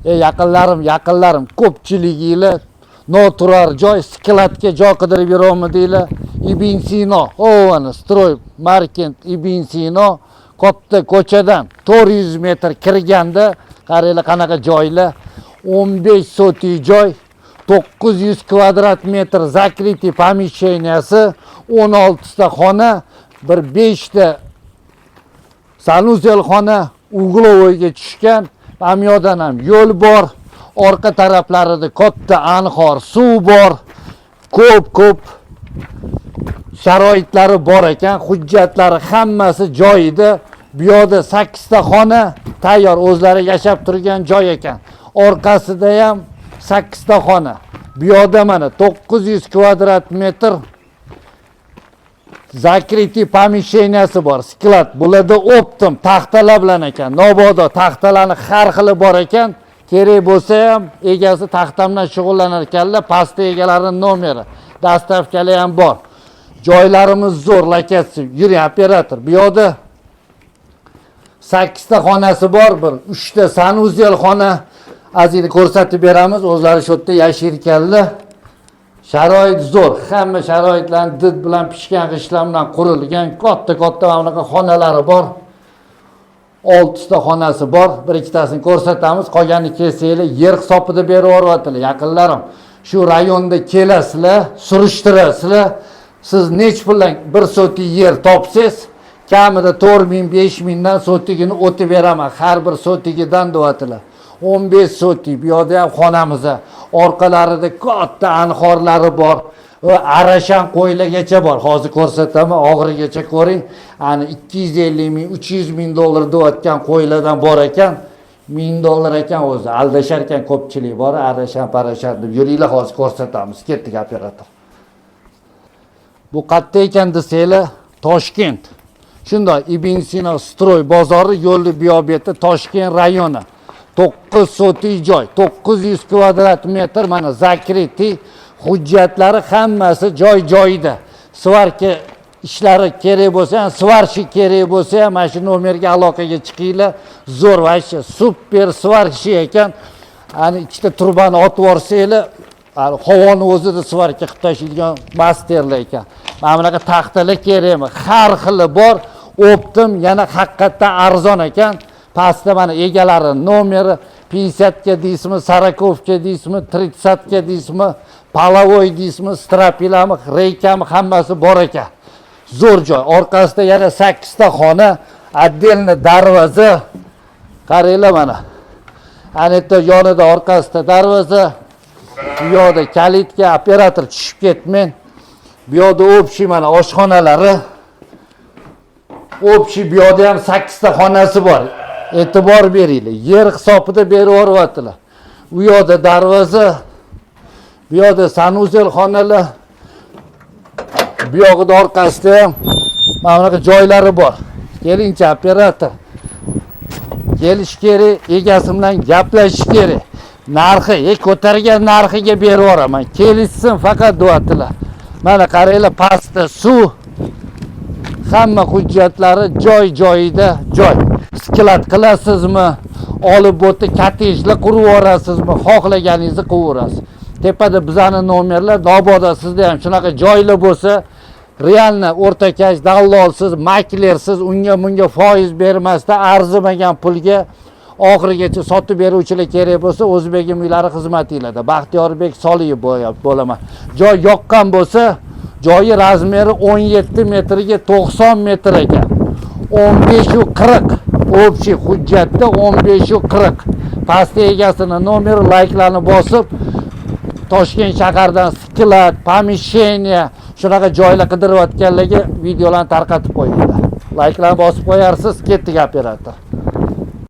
Yaqinlarim, yaqinlarim, ko'pchiliginglar noturar joy, skladga joy qidirib yurolmadinglar. Ibn Sino, ana Stroy Market Ibn Sino katta ko'chadan 400 metr kirganda qaranglar qanaqa joylar. 15 sotik joy, 900 kvadrat metr закрытый помещения si, 16 ta xona, bir 5 ta санузел xona, угловой ga tushgan. Amyodan ham yo'l bor. Orqa taraflarida katta anhor, suv bor. Ko'p ko'p sharoitlari bor ekan, hujjatlari hammasi joyida. Bu yoqda 8 ta xona tayyor, o'zlari yashab turgan joy ekan. Orqasida ham 8 ta xona. Bu yoqda mana 900 kvadrat metr закрытый помещения si bor, sklad. Bularda оптом taxtalar bilan ekan. Nobodo taxtalarni har xili bor ekan. Kerak bo'lsa ham egasi taxta bilan shug'ullanar ekanlar. Pastda egalarining nomeri, доставка lar ham bor. Joylarimiz zo'r, lokatsiya. Yuring, operator. Bu yoqda 8 ta xonasi bor, bir 3 ta санузел xona. Ozgina ko'rsatib beramiz. O'zlari shu yerda yashar ekanlar. Sharoit zo'r. Hamma sharoitlarni did bilan pishgan g'ishtlar bilan qurilgan katta katta mana bunaqa xonalari bor. 6 ta xonasi bor. Bir ikkitasini ko'rsatamiz. Qolganini kelsanglar yer hisobida berib yuboryaptilar, yaqinlarim. Shu rayonda kelasizlar, surishtirasizlar. Siz nech puldan bir sotik yer topsangiz, kamida 4 ming, 5 mingdan sotigini o'tib beraman. Har bir sotigidan deyaptilar. 15 sotik bu yoqda ham xonamiz. Orqalarida katta anhorlari bor. Va arashan qo'ylargacha bor. Hozir ko'rsataman, oxirigacha ko'ring. Ani 250 ming, 300 ming dollar deyotgan qo'ylardan bor ekan. 1000 dollar ekan o'zi. Aldashar ekan ko'pchilik bor, arashan parashan deb. Yuringlar, hozir ko'rsatamiz. Ketdik, operator. Bu qayerda ekan desanglar, Toshkent. Shundoq Ibn Sino Stroy bozori yo'lni bu yoq beti, Toshkent rayoni. 9 sotik joy, 900 kvadrat metr, mana закрытый, hujjatlari hammasi joy joyida. Сварка ishlari kerak bo'lsa ham, сварщик kerak bo'lsa ham mana shu nomerga aloqaga chiqinglar. Zo'r, вообще супер сварщик ekan. Ani ikkita trubani otib yuborsanglar, ani havoni o'zida сварка qilib tashlaydigan masterlar ekan. Mana bunaqa taxtalar kerakmi? Har xili bor. Оптом yana haqiqatdan arzon ekan. Pastda mana egalari nomeri, 50 ga deysizmi, 40 ga deysizmi, 30 ga deysizmi, половой deysizmi, стропила mi, reykami, hammasi bor ekan. Zo'r joy. Orqasida yana 8 ta xona, отдельно darvoza. Qaranglar mana. Ana yerda yonida orqasida darvoza. Bu yoqda калитка, operator tushib ketmang. Bu yoqda общий mana oshxonalari. Общий bu yoqda ham 8 ta xonasi bor. E'tibor beringlar. Yer hisobida berib yuboryaptilar. U yoqda darvoza, bu yoqda санузел xonalar. Bu yog'ida orqasida ham mana bunaqa joylari bor. Kelingchi, operator. Kelish kerak, egasi bilan gaplashish kerak. Narxi, ko'targan narxiga berib yuboraman. Kelishsin faqat deyaptilar. Mana qaranglar, pastda suv, hamma hujjatlari joy joyida joy. Sklad qilasizmi, olib bu yerda kottejlar qurib yuborasizmi, xohlaganingizni qilaverasiz. Tepada bizani nomerlar, nobodo sizda ham shunaqa joylar bo'lsa, реально o'rtakash dallolsiz, maklersiz, unga bunga foiz bermasdan arzimagan pulga oxirigacha sotib beruvchilar kerak bo'lsa, O'zbegim uylari xizmatinglarda. Baxtiyorbek Soliyev bo'laman. Joy yoqqan bo'lsa, joyi размер i 17 metrga 90 metr ekan. 15 u 40, общий hujjatda 15 u 40. Pastda egasini nomeri, layklarni bosib, Toshkent shaharidan sklad, помещение, shunaqa joylar qidirayotganlarga videolarni tarqatib qo'yinglar. Layklarni bosib qo'yarsiz, ketdik, operator.